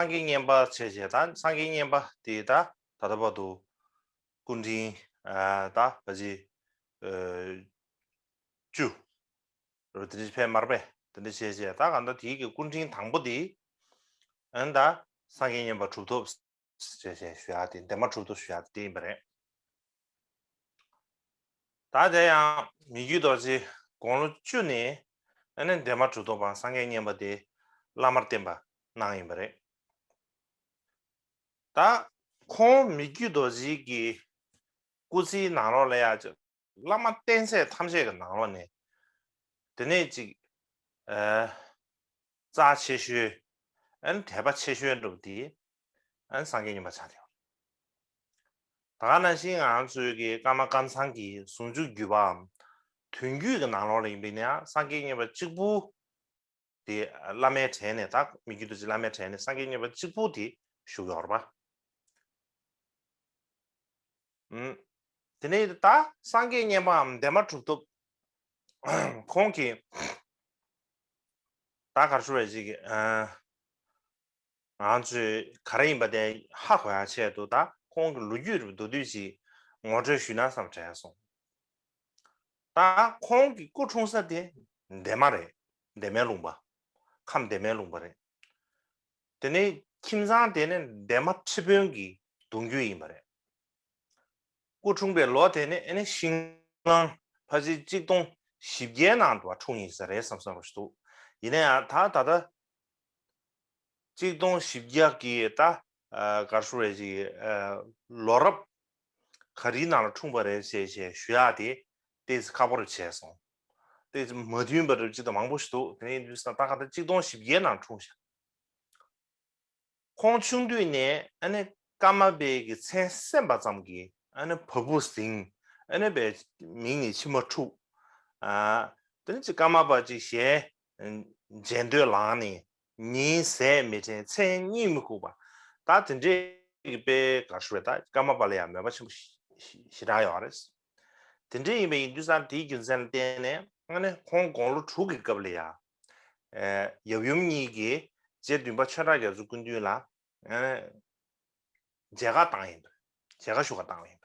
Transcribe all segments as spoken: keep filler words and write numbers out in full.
སངས་རྒྱས་མཉན་པ་བྱས་བྱས་ད་སངས་རྒྱས་མཉན་པ་དེ་ད་ད་ལྟ་བར་དུ་སྐུ་ཕྲེང་ད་བ་ཅི་བཅུ་རུ་དེ་འདྲ་ཕེབས་མར་པས་དེ་འདྲ་བྱས་བྱས་ད་གང་ལྟར་དེའི་གི་སྐུ་ཕྲེང་དང་པོ་དེ་ཨན་ད་སངས་རྒྱས་མཉན་པ་གྲུབ་ཐོབ་ཞེས་ཞེས་ཞུ་ཡག་དེ་འདན་མ་གྲུབ་ཐོབ་ཞུ་ཡག་དེ་དེ་ཡིན་པ་རེད། ད་དེ་ཡང་མི་བསྐྱོད་རྡོ་རྗེ་དགུང་ལོ་བཅུ་ནས་ཨ་ནི་འདན་མ་གྲུབ་ཐོབ་པ་སངས་རྒྱས་མཉན་པ་དེ་བླ་མར་བསྟེན་པ་གནང་ཡིན་པ་རེད། ད་ཁོང་མི་བསྐྱོད་རྡོ་རྗེ་གི་སྐུ་ཚེའི་ནང་ལོགས་ལ་ཡ་བླ་མ་བསྟེན་ཚད་ཐམས་ཅད་ཀྱི་ནང་ལོགས་ནས་དེ་ནས་ཅིག་ཨ། རྩ་ཆེ་ཤོས། ཨན་དད་པ་ཆེ་ཤོས་འགྲུབ་དེ། ཨན་སངས་རྒྱས་མཉན་པ་ཆགས་ཡོད། ད་ག་ནང་བཞིན་ང་ཚོའི་གི་ཀརྨ་ཀཾ་ཚང་གི་ཟུང་འཇུག་བརྒྱུད་པའམ་དོན་བརྒྱུད་ཀྱི་ནང་ལོགས་ལ་ཡིན་པས་ན་སངས་རྒྱས་མཉན་པ་གཅིག་པུ་དེ་བླ་མའི་གྲས་ནས་ད་མི་བསྐྱོད་རྡོ་རྗེ་བླ་མའི་གྲས་ནས་སངས་རྒྱས་མཉན་པ་གཅིག་པུ་དེ་བཞུགས་ཡོད་རེད་པ། ཨུམ། དེ་ནས་ད་སངས་རྒྱས་མཉན་པའམ་འདན་མ་གྲུབ་ཐོབ་ཁོང་གིས་ད་ག་རེ་ཞུ་བ་ཞིག་ཨ། ང་ཚོས་ག་རེ་ཡིན་པ་དེ་ཧ་གོ་ཡག་ཆེད་དུ་ད་ཁོང་གི་ལོ་རྒྱུས་རུ་མདོར་བསྡུས་ཤིག་ངོ་སྤྲོད་ཞུས་ན་བསམ་དྲན་སོང་། ད་ཁོང་གི་སྐུ་འཁྲུངས་ས་དེ་འདན་མ་རེད། འདན་མའི་ལུང་པ། ཁམས་འདན་མའི་ལུང་པ་རེད། དེ་ནས་ཁྱིམ་ཚང་དེ་ནི་འདན་མ་ཁྲི་དཔོན་གྱི་གདུང་རྒྱུད་ཡིན་པ་རེད། སྐུ་འཁྲུངས་པའི་ལོ་དེ་ནི་ཨ་ནི་ཤིང་གླང་ཕལ་ཆེར་གཅིག་སྟོང་བཞི་བརྒྱའི་ནང་དུ་འཁྲུངས་ཡིན་ས་རེད་བསམ་བསམ་རོ་ཞིག་འདུག་ཡིན་ན་ཡང་ད་ད་ལྟ་གཅིག་སྟོང་བཞི་བརྒྱ་གི་ད་ག་རེ་ཞུ་རེད་ཅིག་ལོ་རབས་ག་རེའི་ནང་ལ་འཁྲུངས་པ་རེད་ཅེས་ཞེས་ཞུ་ཡག་དེ་ཏོག་ཙམ་ཁག་པོ་རུ་བྱས་སོང་། ཏོག་ཙམ་མ་མཐུན་པ་རུ་ཅིག་ད་མང་པོ་ཞིག་འདུག་དེ་ནས་ཡིན་དུས་ད་ག་ད་གཅིག་སྟོང་བཞི་བརྒྱའི་ནང་འཁྲུངས་ཤག་ཁོང་ཆུང་དུས་ནས་ཨ་ནི་ཀརྨ་པའི་གི་མཚན་གསན་པ་ཙམ་གྱིས་ཨ་ནི་བ་སྤུ་ཟིང་ཨ་ནི་པའི་མིག་ནས་མཆི་མ་འཁྲུག་ཨ། དེ་ནི་ཅིག་ཀརྨ་པ་ཅིག་གཞན་མཇལ་འདོད་ལངས་ནས་ཉིན་ཟས་མི་དྲན་མཚན་གཉིད་མི་ཁུག་པ། ད་དེ་འདྲའི་གི་དཔེ་ག་ཞུ་བས་ད་ཀརྨ་པ་ལ་ཡང་མོས་པ་ཆེན་པོ་ཞེ་དྲག་ཡོད་རེད། དེ་འདྲ་ཡིན་པ་ཡིན་དུས་ཙང་དེའི་རྒྱུ་མཚན་ལ་བརྟེན་ནས་ཨ་ནི་ཁོང་དགུང་ལོ་དྲུག་གི་སྐབས་ལ་ཡ། ཡབ་ཡུམ་གཉིས་ཀྱིས་རྗེ་བདུན་པ་ཆོས་གྲགས་རྒྱ་མཚོའི་སྐུ་མདུན་ལ་མཇལ་ཁ་བཏང་ཡིན་པ། མཇལ་ཁ་ཞུ་ག་བཏང་ཡིན་པ།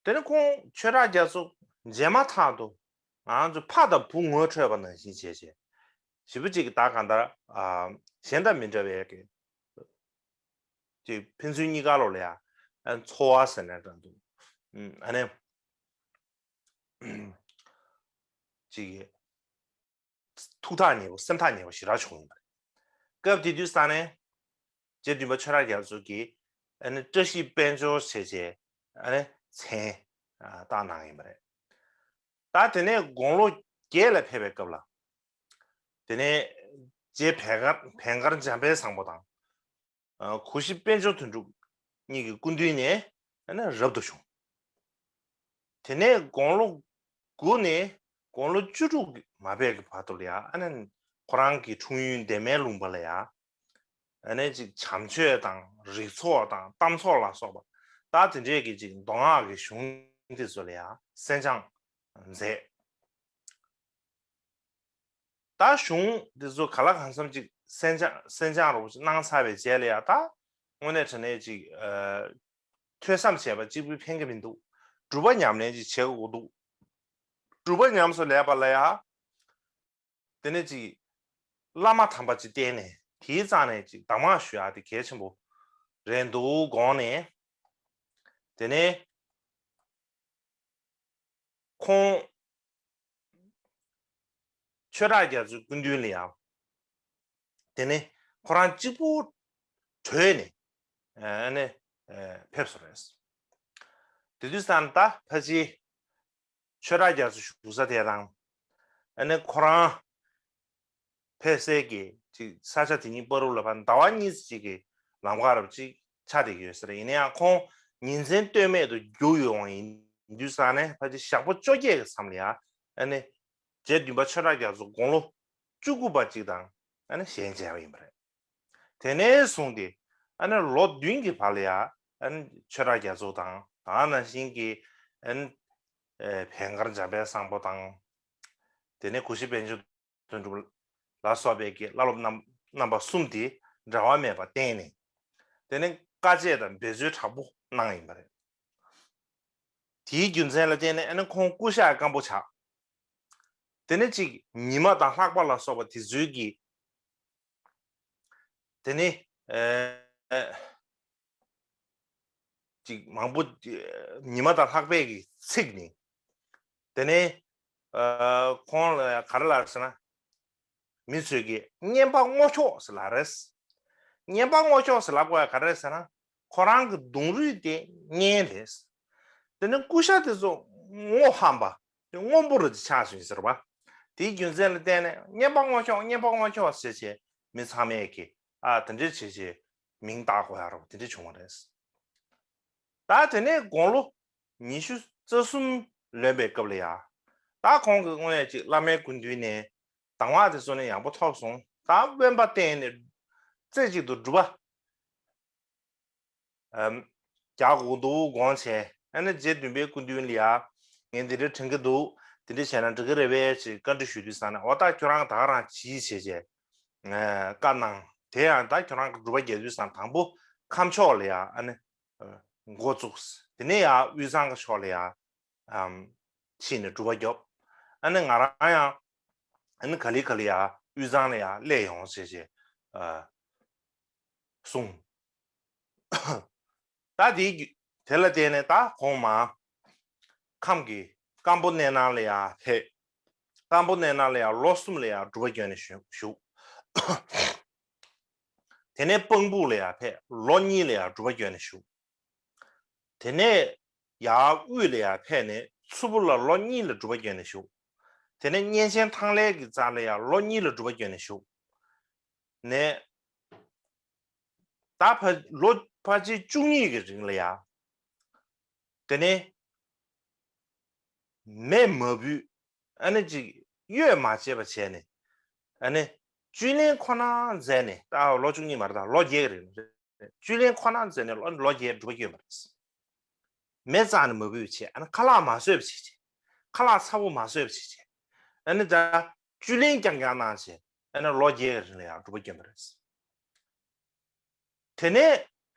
དེ་ནས་ཁོང་ཆོས་གྲགས་རྒྱ་མཚོ་མཇལ་མ་ཐག་ཏུ་ང་ཚོ་ཕ་དང་བུ་ངོ་འཕྲོད་པ་ནང་བཞིན་བྱས་བྱས་ཞེ་པོ་ཅིག་གི་ད་གང་ལྟར་གཞན་དང་མི་འདྲ་བའི་གི་ཅིག་ཕན་ཚུན་གཉིས་ཀ་ལོ་ལ་ཡང་ཚོར་བ་ཟེར་ནས་འདྲ་འདུག་ཨ་ནི་ཅིག་ཐུགས་ཐག་ཉེ་པོ་སེམས་ཐག་ཉེ་པོ་ཞེ་དྲག་བྱུང་ཡོད་པ་རེད། སྐབས་དེ་དུས་ས་ནས་རྗེ་བདུན་པ་ཆོས་གྲགས་རྒྱ་མཚོ་གིས་ཨ་ནི་བཀྲ་ཤིས་དཔལ་འབྱོར་བྱས་བྱས་ཨ་ནི་མཚན་བཏགས་གནང་ཡིན་པ་རེད། ད་དེ་ནས་དགུང་ལོ་བརྒྱད་ལ་ཕེབས་པའི་སྐབས་ལ། དེ་ནས་རྗེ་བན་དཀར་བན་དཀར་འཇམ་དཔལ་བཟང་པོ་དང་། གོ་ཤྲི་དཔལ་འབྱོར་དོན་གྲུབ་གཉིས་ཀྱི་སྐུ་མདུན་ནས་ཨ་ནི་རབ་ཏུ་བྱུང་། དེ་ནས་དགུང་ལོ་དགུ་ནས་དགུང་ལོ་བཅུ་དྲུག་མ་ཕེབས་ཀྱི་བར་དུ་ལ་ཡ་ཨ་ནི་ཁོ་རང་གི་འཁྲུངས་ཡུལ་འདན་མའི་ལུང་པ་ལ་ཡ། ཨ་ནི་ཅིག་བྱམས་ཆོས་དང་རིགས་ཚོགས་དང་གཏམ་ཚོགས་ལ་སོགས་པ་ད་དེ་འདྲས་ཀྱི་ཅིག་མདོ་སྔགས་ཀྱི་གཞུང་འདི་ཚོ་ལ་ཡང་གསན་སྦྱང་མཛད། ད་གཞུང་འདི་ཚོ་ག་ལ་གང་འཚམ་ཅིག་གསན་སྦྱང་གསན་སྦྱང་རོགས་ཅིག་གནང་ཚར་བའི་རྗེས་ལ་ཡང་ད་དངོས་གནས་དྲང་གནས་ཅིག་ཐོས་བསམ་བྱས་པ་གཅིག་པུས་ཕན་གྱི་མི་འདུག་སྒྲུབ་པ་ཉམས་ལེན་ཅིག་བྱེད་དགོས་འདུག་སྒྲུབ་པ་ཉམས་སུ་ལེན་པ་ལ་ཡང་། དེ་ནས་ཅིག་བླ་མ་དམ་པ་ཅིག་བསྟེན་ནས་དེའི་རྩ་ནས་ཅིག་གདམས་ངག་ཞུ་ཡག་དེ་གལ་ཆེན་པོ་རེད་འདུག་དགོངས་ནས། དེ་ནས་ཁོང་ཆོས་གྲགས་རྒྱ་མཚོའི་སྐུ་མདུན་ལ་ཡང་། དེ་ནས་ཁོ་རང་གཅིག་པུ་བྲོས་ནས་ཨ་ནི་ཕེབས་སོང་རེད། དེ་དུས་ཙང་ད་ཕལ་ཆེར་ཆོས་གྲགས་རྒྱ་མཚོ་བཞུགས་ས་དེ་དང་། ཨ་ནི་ཁོ་རང་ཕེབས་སའི་གི་ཅིག་ས་ཆ་དེ་གཉིས་བར་དུ་ལ་ཕར་ཟླ་བ་གཉིས་ཅིག་གི་ལམ་ཁ་རུ་ཅིག་ཆགས་བསྡད་ཀྱི་ཡོད་ས་རེད། ཡིན་ན་ཡང་ཁོང་ཉིན་མཚན་ལྟོས་མེད་དུ་རྒྱུགས་ཡོང་བ་ཡིན་དུས་ཙང་ནས་ཕལ་ཆེར་ཞག་པོ་བཅོ་བརྒྱད་ཀྱི་མཚམས་ལ་ཡང་ཨ་ནི་རྗེ་བདུན་པ་ཆོས་གྲགས་རྒྱ་མཚོ་དགུང་ལོ་བཅུ་དགུ་པ་ཅིག་དང་ཨ་ནི་ཞལ་མཇལ་བ་ཡིན་པ་རེད། དེ་ནས་བཟུང་སྟེ་ཨ་ནི་ལོ་བདུན་གྱི་བར་ལ་ཡ་ཨ་ནི་ཆོས་གྲགས་རྒྱ་མཚོ་དང་ད་ག་ནང་བཞིན་གྱི་ཨ་ནི་བན་དཀར་འཇམ་དཔལ་བཟང་པོ་དང་། དེ་ནས་གོ་ཤྲི་དཔལ་འབྱོར་དོན་གྲུབ་ལ་སོགས་པའི་གི་བླ་སློབ་རྣམ་ རྣམ་པ་གསུམ་དེ་འབྲལ་བ་མེད་པར་བསྟན་ནས། དེ་ནས་དཀའ་སྤྱད་དང་འབད་རྩོལ་དྲག་པོ་གནང་ཡིན་པ་རེད། དེའི་རྒྱུ་མཚན་ལ་བརྟེན་ནས་ཨ་ནི་ཁོང་སྐུ་ཤ་སྐམ་པོ་ཆགས། དེ་ནས་ཅིག་ཉི་མ་དང་ལྷགས་པ་ལ་སོགས་པ་དེ་ཚོའི་གི། དེ་ནས་ཨ། ཅིག་མང་པོ་ཉི་མ་དང་ལྷགས་པས་ཀྱིས་ཚིག་ནི། དེ་ནས་ཨ། ཁོང་ལ་ག་རེ་ལབ་ཟེར་ན། མི་ཚོས་ཀྱིས་རྔན་པ་སྔོ་འཁྱོག་ཟེར་ལབ་རེད། རྔན་པ་སྔོ་འཁྱོག་ཟེར་ལབ་དགོས་ཡ་ག་རེ་རེད་ཟེར་ན། ཁོ་རང་གི་གདོང་རུས་དེ་རྔན་རེད། དེ་ནས་སྐུ་ཤ་དེ་ཚོ་སྔོ་ཧམ་པ། སྔོན་པོ་རུ་ཆགས་སོང་ཟེར་བ། དེའི་རྒྱུ་མཚན་ལ་བརྟེན་ནས་རྔན་པ་སྔོ་འཁྱོག་རྔན་པ་སྔོ་འཁྱོག་ཟེར་བྱས་མི་ཚང་མས་ཀྱིས་ཨ་དེ་འདྲ་བྱས་བྱས་མིང་བཏགས་དགོས་ཡ་རོ་དེ་འདྲ་བྱུང་བ་རེད། ད་དེ་ནས་དགུང་ལོ་ཉི་ཤུ་རྩ་གསུམ་ལོན་པའི་སྐབས་ལ་ཡ། ད་ཁོང་གིས་དངོས་ཡ་ཅིག་བླ་མའི་སྐུ་མདུན་ནས་གདམས་ངག་དེ་ཚོ་ནས་ཡག་པོ་ཐོབ་སོང་། ད་དབེན་པ་བསྟེན་ནས་རྩེ་གཅིག་ཏུ་སྒྲུབ་པ། ཨམ། རྒྱག་དགོས་འདུག་དགོངས་བྱས། ཨ་ནི་རྗེ་བདུན་པའི་སྐུ་མདུན་ལ་ཡ། ངས་འདི་འདྲ་དྲན་གྱི་འདུག་དེ་འདྲ་བྱས་ན་འགྲིག་གི་རེད་པས་ཅེས་བཀའ་འདྲི་ཞུ་དུས་ཙང་ནས་འོ་ད་ཁྱོད་རང་ད་ག་རང་གྱིས་བྱས་བྱས། ཨ། བཀའ་གནང་། དེ་ཡང་ད་ཁྱོད་རང་གི་སྒྲུབ་པ་རྒྱག་དུས་ཙང་དང་པོ་ཁམས་ཕྱོགས་ལ་ཡ་ཨ་ནི། ཨ། འགོ་བཙུགས། དེ་ནས་ཡ་དབུས་གཙང་གི་ཕྱོགས་ལ་ཡ། ཨམ། ཕྱིན་ནས་སྒྲུབ་པ་རྒྱོབ། ཨ་ནི་ང་རང་ཡང་། ཨ་ནི་ག་ལེ་ག་ལེ་ཡ་དབུས་གཙང་ལ་ཡ་སླེབས་ཡོང་ཟེར་བྱས། ཨ། གསུངས། ད་དེའི་རྒྱུ་དེ་ལ་བརྟེན་ནས་ད་གོང་མ་ཁམས་ཀྱི་སྐམ་པོ་གནས་ནང་ལ་ཡ་ཕེབས། སྐམ་པོ་གནས་ནང་ལ་ཡ་ལོ་གསུམ་ལ་ཡ་སྒྲུབ་པ་བསྐྱོན་ནས་བཞུགས། དེ་ནས་སྤང་སྦུག་ལ་ཡ་ཕེབས་ལོ་གཉིས་ལ་ཡ་སྒྲུབ་པ་བསྐྱོན་ནས་བཞུགས། དེ་ནས་ཡར་དབུས་ལ་ཡར་ཕེབས་ནས་མཚུར་ཕུ་ལ་ལོ་གཉིས་ལ་སྒྲུབ་པ་བསྐྱོན་ནས་བཞུགས། དེ་ནས་གཉན་ཆེན་ཐང་ལྷའི་གི་རྩ་ལ་ཡར་ལོ་གཉིས་ལ་སྒྲུབ་པ་བསྐྱོན་ནས་བཞུགས། ནས་ད་ཕ་ལོ་ཕལ་ཆེར་བཅུ་གཉིས་ཀྱི་རིང་ལ་ཡར། དེ་ནས་མེ་མ་བུད། ཨ་ནི་ཅིག་གཡོས་མ་བྱས་པ་བྱས་ནས། ཨ་ནི་བཅུད་ལེན་ཁོ་ན་མཛད་ནས་ད་ལོ་བཅུ་གཉིས་མ་རེད་ད་ལོ་བརྒྱད་ཀྱི་རིང་རེད། བཅུད་ལེན་ཁོ་ན་མཛད་ནས་ལོ་ལོ་བརྒྱད་སྒྲུབ་པ་བསྐྱོན་པ་རེད། མེ་རྩ་ནས་མ་བུད་བྱས་ཨ་ནི་ཁ་ལག་མ་ཟོས་པ་བྱས་བྱས། ཁ་ལག་ཚ་པོ་མ་ཟོས་པ་བྱས་བྱས། ཨ་ནི་ད་བཅུད་ལེན་རྐྱང་རྐྱང་གནང་བྱས་ཨ་ནི་ལོ་བརྒྱད་ཀྱི་རིང་ལ་ཡང་སྒྲུབ་པ་བསྐྱོན་པ་རེད། དེ་ནས་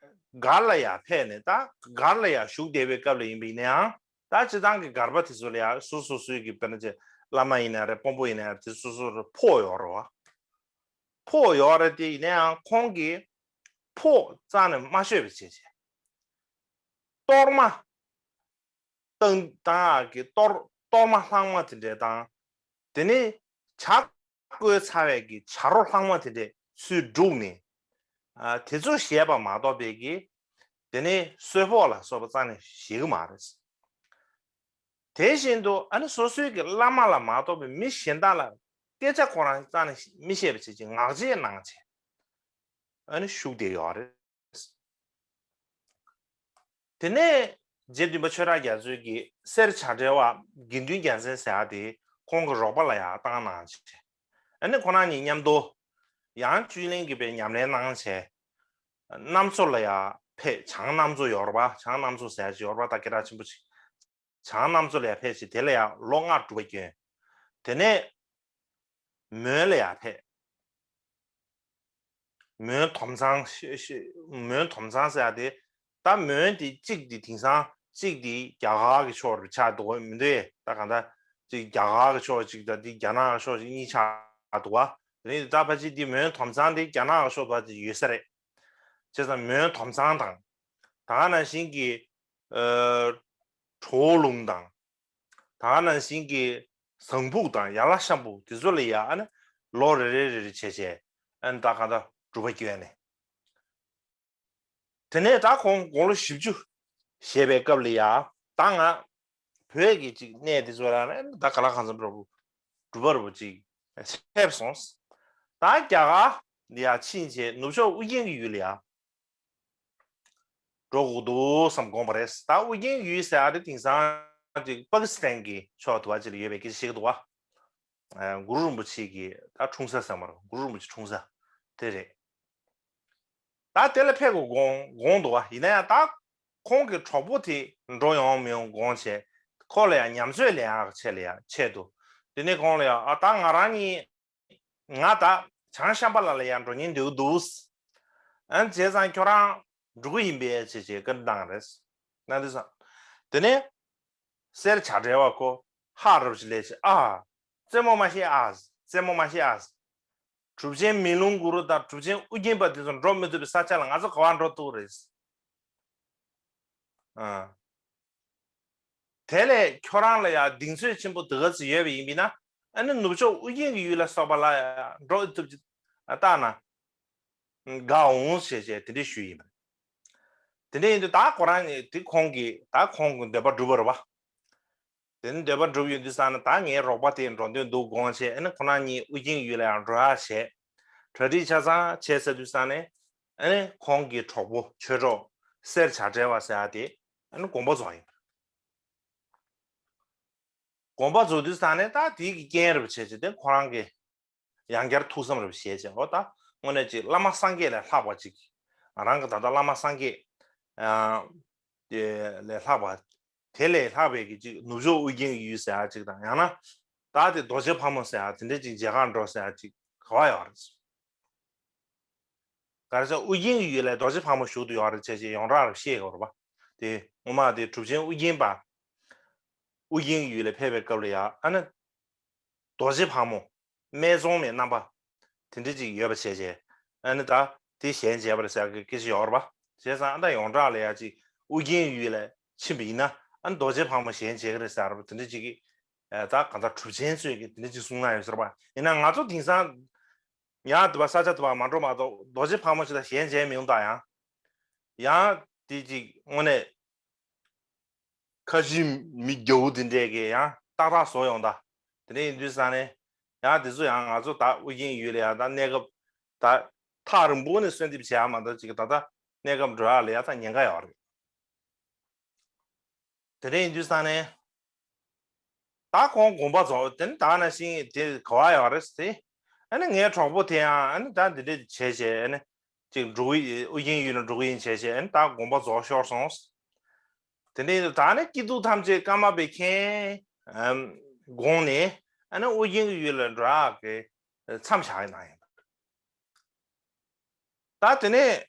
སྒར་ལ་ཡང་ཕེབས་ནས་ད་སྒར་ལ་ཡང་བཞུགས་བསྡད་པའི་སྐབས་ལ་ཡིན་པ་ཡིན་ན་ཡང་ད་སྤྱི་བཏང་གི་སྒར་པ་དེ་ཚོ་ལ་ཡང་སོ་སོ་སོའི་གི་དཔེར་ན་ཅིག་བླ་མ་ཡིན་ན་རེད་དཔོན་པོ་ཡིན་ན་རེད་དེ་སོ་སོར་ཕོགས་ཡོད་རེད་བ། ཕོགས་ཡོད་རེད་དེ་ཡིན་ན་ཡང་ཁོང་གིས་ཕོགས་རྩ་ནས་མ་ཤོད་པ་བྱས་བྱས། གཏོར་མ་བཏང་བཏང་ཡག་གི་གཏོར་གཏོར་མ་ལྷག་མ་དེ་འདྲས་དང་། དེ་ནས་བྱ་བཀོལ་ཚར་བའི་གི་བྱ་རོ་ལྷག་མ་དེ་འདྲས་ཚུར་བསྒྲུགས་ནས། ཨ། དེ་ཚོ་བཞེས་པ་མ་གཏོགས་པའི་གི། དེ་ནས་གསོལ་ཕོགས་ལ་སོགས་པ་རྩ་ནས་བཞེས་གི་མ་རེད། དེ་བཞིན་དུ་ཨ་ནི་སོ་སོའི་གི་བླ་མ་ལ་མ་གཏོགས་པའི་མི་གཞན་དག་ལ་སྐད་ཆ་ཁོ་རང་རྩ་ནས་མི་བཤད་པ་བྱས་ཀྱི་ངག་བཅད་གནང་བྱས། ཨ་ནི་བཞུགས་བསྡད་ཡོད་རེད། དེ་ནས་རྗེ་བདུན་པ་ཆོས་གྲགས་རྒྱ་མཚོས་ཀྱི་གསེར་བྱ་བྲལ་བ་དགེ་འདུན་རྒྱལ་མཚན་ཟེར་ཡག་དེ་ཁོང་གི་རོགས་པ་ལ་ཡང་བཏང་གནང་བྱས། ཨ་ནི་ཁོ་རང་གཉིས་མཉམ་དུ་ཡང་བཅུད་ལེན་གྱི་པའི་ཉམས་ལེན་གནང་བྱས། གནམ་མཚོ་ལ་ཡང་ཕེབས། བྱང་གནམ་མཚོ་ཡོད་རེད་པ། བྱང་གནམ་མཚོ་ཟེར་ཡག་ཅིག་ཡོད་རེད་པ། ད་སྐད་གྲགས་ཆེན་པོ་ཅིག་བྱང་གནམ་མཚོ་ལ་ཡང་ཕེབས་བྱས་དེ་ལ་ཡང་ལོ་ལྔ་སྒྲུབ་པ་བསྐྱོན། དེ་ནས་མོན་ལ་ཡང་ཕེབས། མོན་དོམ་ཚང་ཤ་ཤ་མོན་དོམ་ཚང་ཟེར་ཡག་དེ། ད་མོན་དེ་གཅིག་དེ་དེང་སང་གཅིག་དེ་རྒྱ་གར་གྱི་ཕྱོགས་རུ་ཆགས་འདུག་མི་འདུག་ད་གང་ལྟར་གཅིག་རྒྱ་གར་གྱི་ཕྱོགས་གཅིག་དང་དེ་རྒྱ་ནག་གི་ཕྱོགས་གཅིག་གཉིས་ཆགས་འདུག་བ། དེ་ནས་ད་ཕལ་ཆེར་དེ་མོན་དོམ་ཚང་དེ་རྒྱ་ནག་གི་ཕྱོགས་བར་དེ་ཡོད་ས་རེད། བྱས་ཙང་མོན་དོམ་ཚང་དང་། ད་ག་ནང་བཞིན་གྱི་ཨ་གྲོ་ལུང་དང་། ད་ག་ནང་བཞིན་གྱི་ཟངས་ཕུག་དང་ཡ་ལ་ཤམ་བུ་དེ་ཚོ་ལ་ཡ་ཨ་ནི་ལོ་རེ་རེ་རེ་རེ་བྱས་བྱས་ཨ་ནི་ད་གང་ལྟར་སྒྲུབ་པ་བསྐྱོན་ནས། དེ་ནས་ད་ཁོང་དགུང་ལོ་བཞི་བཅུ་བཞེས་པའི་སྐབས་ལ་ཡ་ད་ང་བོད་ཀྱི་ཅིག་གནས་དེ་ཚོ་ལ་ཨ་ནི་ད་ག་ལ་གང་འཚམ་འགྲོ་སྒྲུབ་པ་རུ་ཅིག་ཕེབས་སོང་། ད་རྒྱ་གར་ལ་ཡ་ཕྱིན་བྱས་ནུབ་ཕྱོགས་ཨུ་རྒྱན་གྱི་ཡུལ་ལ་ཡ། འགྲོ་དགོས་འདུག་བསམ་དགོངས་པ་རེད། ད་ཨུ་རྒྱན་ཡུལ་ཟེར་ཡག་དེ་དེང་སང་ཅིག་པ་ཀི་སི་ཐན་གྱི་ཕྱོགས་དུ་བ་ཅིག་ལ་ཡོད་པའི་སྐད་ཆ་བཤད་ཀྱི་འདུག་བ། ཨ་གུ་རུ་རིན་པོ་ཆེ་གི་ད་འཁྲུངས་ས་ཟེར་མ་རེད། གུ་རུ་རིན་པོ་ཆེ་འཁྲུངས་ས་དེ་རེད། ད་དེ་ལ་ཕེབས་དགོས་དགོངས་དགོངས་འདུག་བ། ཡིན་ན་ཡང་ད་ཁོང་གི་གྲོགས་པོ་དེ་འགྲོ་ཡོང་མི་ཡོང་དགོངས་བྱས། ཁོ་ལ་ཡང་ཉམས་ཚོད་ལེན་ཡག་ཆེད་ལ་ཡང་ཆེད་དུ། དེ་ནས་ཁོང་ལ་ཡང་ཨ་ད་ང་རང་གཉིས། ང་ད་ བྱང་ཤམ་བྷ་ལ་ལ་ཡང་འགྲོ་ཉེན་འདུག་འདུག་ཨ་བྱས་ཙང་ཁྱོད་རང་འགྲོ་གི་ཡིན་པས་བྱས་བྱས་བཀའ་འདྲི་བཏང་རེད། ན་དུས་སང་། དེ་ནས་སེར་བྱ་བྲལ་བ་ཁོ་ཧ་རབ་ཅིག་ལས་བྱས་ཨ། རྩེད་མོ་མ་ཤེས་ཨ། རྩེད་མོ་མ་ཤེས་ཨ། གྲུབ་ཆེན་མེ་ལོང་གུ་རུ་དང་གྲུབ་ཆེན་ཨུ་རྒྱན་པ་དེ་ཚོ་འགྲོ་མི་ཐུབ་པའི་ས་ཆ་ལ་ང་ཚོ་ག་བ་འགྲོ་ཐུབ་རེད། ཨ། དེ་ལས་ཁྱོད་རང་ལ་ཡང་གདེང་ཚོད་ཆེན་པོ་དེ་ག་ཚོད་ཡོད་པ་ཡིན་པས་ན། ཨ་ནི་ནུབ་ཕྱོགས་ཨུ་རྒྱན་གྱི་ཡུལ་ལ་སོགས་པ་ལ་ཡང་འགྲོ་ཐུབ་ཀྱི་བལྟས་ན་དགའ་འོང་ཞེས་བྱས་དེ་འདྲ་ཞུས་ཡིན་པ་རེད། དེ་འདྲ་ཡིན་དུས་ད་ཁོ་རང་ནི་དེ་ཁོང་གིས་ད་ཁོང་གི་འདོད་པ་འགྲུབ་པ་རེད་པ། དེ་ནི་འདོད་པ་འགྲུབ་ཡོང་དུས་ཙང་ནས་ད་ངའི་རོགས་པ་དེ་འགྲོ་འདོད་འདུག་དགོངས་བྱས། ཨ་ནི་ཁོ་རང་གཉིས་ཨུ་རྒྱན་ཡུལ་ལ་ཡང་འགྲོ་ཡག་བྱས། གྲ་སྒྲིག་ཆ་ཚང་བྱས་ཚར་དུས་ཙང་ནས། ཨ་ནི་ཁོང་གི་གྲོགས་པོ་ཆོས་གྲོགས་སེར་བྱ་བྲལ་བ་ཟེར་ཡག་དེ་ཨ་ནི་དགོངས་པ་རྫོགས་ཡིན། དགོངས་པ་རྫོགས་དུས་ཙང་ནས་ད་དེ་གི་རྐྱེན་རེད་བྱས་བྱས་ཏེ་ཁོ་རང་གི་ཡང་བསྐྱར་ཐུགས་བསམ་རེ་བཞེས་བྱས། འོ་ད་དངོས་གནས་ཅིག་བླ་མ་སངས་རྒྱས་ལས་ལྷག་པ་ཅིག་ང་རང་གི་ད་ལྟ་བླ་མ་སངས་རྒྱས་ཨ་དེ་ལས་ལྷག་པ། དེ་ལས་ལྷག་པའི་གི་ཅིག་ནུབ་ཕྱོགས་ཨུ་རྒྱན་གྱི་ཡུལ་ཟེར་ཡག་ཅིག་དང་། ཡང་ན་ད་དེ་རྡོ་རྗེ་ཕག་མོ་ཟེར་ཡག་དེ་འདྲ་ཅིག་མཇལ་ཁ་འགྲོ་ཟེར་ཡག་ཅིག་ག་བ་ཡོད་རེད། ག་རེ་ཟེར། ཨུ་རྒྱན་གྱི་ཡུལ་ལ་རྡོ་རྗེ་ཕག་མོ་བཞུགས་ཏེ་ཡོད་རེད་བྱས་བྱས་ཡོངས་གྲགས་རེ་བཤད་ཡོད་རེད་པ། དེ་ངོ་མ་དེ་གྲུབ་ཆེན་ཨུ་རྒྱན་པ་ཨུ་རྒྱན་གྱི་ཡུལ་ལ་ཕེབས་པའི་སྐབས་ལ་ཡང་ཨ་ནི་རྡོ་རྗེ་ཕག་མོ་སྨད་འཚོང་མའི་རྣམ་པ་དེ་འདྲ་ཅིག་ཡོད་པ་བྱས་བྱས། ཨ་ནི་ད་དེ་ཞལ་མཇལ་བ་རེད་ཟེར་གི་སྐད་ཆ་ཡོད་རེད་པ། བྱས་ཙང་ཨ་ད་ཡོངས་གྲགས་ལ་ཡང་ཅིག་ཨུ་རྒྱན་གྱི་ཡུལ་ལ་ཕྱིན་པ་ཡིན་ན་ཨ་ནི་རྡོ་རྗེ་ཕག་མོ་ཞལ་མཇལ་གི་རེད་ཟེར་བ་དེ་འདྲ་ཅིག་གི་ཨ་ད་གང་ལྟར་གྲུབ་ཆེན་ཚོས་ཀྱི་དེ་འདྲ་ཅིག་གསུངས་གནང་ཡོད་ཟེར་བ་ཡིན་ན། ང་ཚོ་དེང་སང་ཡང་དེ་བ་ས་ཆ་དེ་བ་མ་འགྲོ་མ་གཏོགས་རྡོ་རྗེ་ཕག་མོ་ཞིག་ལ་ཞལ་མཇལ་མི་ཡོང་། ད་ཡང་ཡང་དེ་ཅིག་དངོས་གནས་ཁ་ཆེ་མི་རྒྱ་བོ་དེ་འདྲས་ཀྱིས་ཡང་ཏག་ཏག་བཟོ་ཡོང་ད། དེ་འདྲ་ཡིན་དུས་ཙང་ནས་ཡང་དེ་ཚོ་ཡང་ང་ཚོ་ད་ཨུ་རྒྱན་ཡུལ་ལ་ཡང་ད་གནས་སྐབས་ད་ཐག་རིང་པོ་ནས་གསོལ་འདེབས་བྱེད་ཡག་མ་གཏོགས་ཅིག་ད་ལྟ་གནས་སྐབས་འགྲོ་ཡག་ལ་ཡང་ད་ཉེན་ཁ་ཡོད་རེད། དེ་འདྲ་ཡིན་དུས་ཙང་ནས། ད་ཁོང་དགོངས་པ་རྫོགས། དེ་ནི་ད་ནང་བཞིན་དེ་ག་བ་ཡོད་རེད་ཟེར། ཨ་ནི་ངའི་གྲོགས་པོ་དེ་ཡང་ཨ་ནི་ད་འདི་འདྲ་བྱས་བྱས། ཨ་ནི་ཅིག་འགྲོ་གི་ཡིན། ཨུ་རྒྱན་ཡུལ་ལ་འགྲོ་གི་ཡིན་བྱས་བྱས། ཨ་ནི་ད་དགོངས་པ་རྫོགས་ཤོར་སོང་། དེ་འདྲ་ཡིན་དུས་ད་ནི་སྐྱིད་སྡུག་ཐམས་ཅད་ཀརྨ་པས་མཁྱེན་དགོངས་ནས། ཨ་ནི་ཨུ་རྒྱན་གྱི་ཡུལ་ལ་འགྲོ་ཡག་གི་མཚམས་བཞག་གནང་ཡིན་པ། ད་དེ་ནས་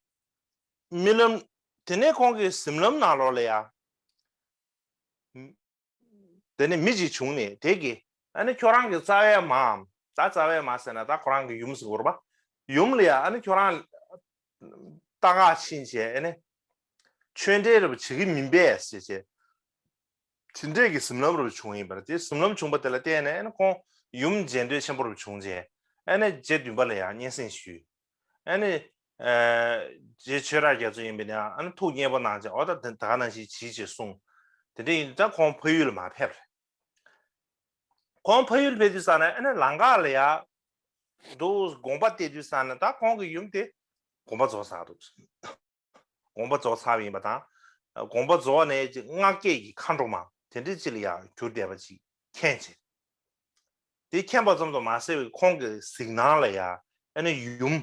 རྨི་ལམ། དེ་ནས་ཁོང་གི་གཟིམ་ལམ་ནང་ལོགས་ལ་ཡ། དེ་ནས་མི་གཅིག་བྱུང་ནས་དེ་གིས་ཨ་ནི་ཁྱོད་རང་གི་རྩ་བའི་མ། ད་རྩ་བའི་མ་ཟེར་ན་ད་ཁོ་རང་གི་ཡུམ་ཟེར་དགོས་རེད་པ། ཡུམ་ལ་ཡ་ཨ་ནི་ཁྱོད་རང་ལྟ་ག་ཕྱིན་བྱས། ཨ་ནི་ཆོས་འབྲེལ་རེ་བྱེད་ཀྱི་མིན་པས་ཟེར་བྱས། དེ་འདྲས་ཀྱི་གཟིམ་ལམ་རེ་བྱུང་ཡིན་པ་རེད། དེ་གཟིམ་ལམ་བྱུང་བ་དེ་ལ་བརྟེན་ནས་ཨ་ནི་ཁོང་ཡུམ་མཇལ་འདོད་ཆེན་པོ་རེ་བྱུང་བྱས། ཨ་ནི་རྗེ་བདུན་པ་ལ་ཡང་སྙན་སེང་ཞུས། ཨ་ནི། ཨ། རྗེ་ཆོས་གྲགས་རྒྱ་མཚོ་ཡིན་པས་ན་ཨ་ནི་ཐུགས་མཉེས་པོ་གནང་བྱས། འོ་ད་དེ་ད་ག་ནང་བཞིན་བྱིས་ཅེས་གསུངས། དེ་འདྲ་ཡིན་ད་ཁོང་ཕ་ཡུལ་ལ་མར་ཕེབས་རེད། ཁོང་ཕ་ཡུལ་ཕེབས་དུས་ཙང་ནས་ཨ་ནི་ལམ་ཁ་ལ་ཡ་འདུག་དགོངས་པ་བལྟས་དུས་ཙང་ནས་ད་ཁོང་གི་ཡུམ་དེ་དགོངས་པ་རྫོགས་ཚར་འདུག་དགོངས་པ་རྫོགས་ཚར་བ་ཡིན་པ་དང་། དགོངས་པ་རྫོགས་ནས་ཅིག་སྔགས་སྐྱེས་ཀྱི་མཁའ་འགྲོ་མ་དེ་འདྲ་ཅིག་ལ་ཡ་གྱུར་བསྡད་པ་ཅིག་མཁྱེན་བྱས། དེ་མཁྱེན་པ་ཙམ་དུ་མ་ཟད་པའི་ཁོང་གི་གཟིགས་སྣང་ལ་ཡ་ཨ་ནི་ཡུམ་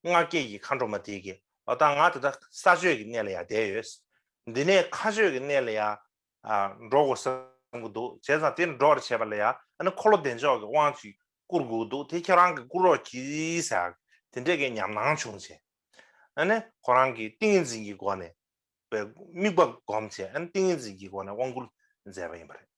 སྔགས་སྐྱེས་ཀྱི་མཁའ་འགྲོ་མ་དེ་གིས་འོ་ད་ང་ད་ལྟ་ས་སྤྱོད་ཀྱི་གནས་ལ་ཡ་བསྡད་ཡོད། འདི་ནས་མཁའ་སྤྱོད་ཀྱི་གནས་ལ་ཡ་ཨ་འགྲོ་དགོས་བསམ་གྱི་འདུག་བྱས་ཙང་དེ་འགྲོ་བར་བྱེད་པ་ལ་ཡ་ཨ་ནི་འཁོར་ལོ་བདེ་མཆོག་གི་དབང་ཅིག་བསྐུར་དགོས་འདུག་དེ་ཁྱེད་རང་གིས་བསྐུར་རོགས་གྱིས་ཟེར་དེ་འདྲས་ཀྱི་ཉམས་སྣང་བྱུང་བྱས། ཨ་ནི་ཁོ་རང་གིས་ཏིང་ངེ་འཛིན་གྱི་སྒོ་ནས་དམིགས་པ་བསྒོམས་བྱས། ཨ་ནི་ཏིང་ངེ་འཛིན་གྱི་སྒོ་ནས་དབང་བསྐུར་མཛད་པ་ཡིན་པ་རེད།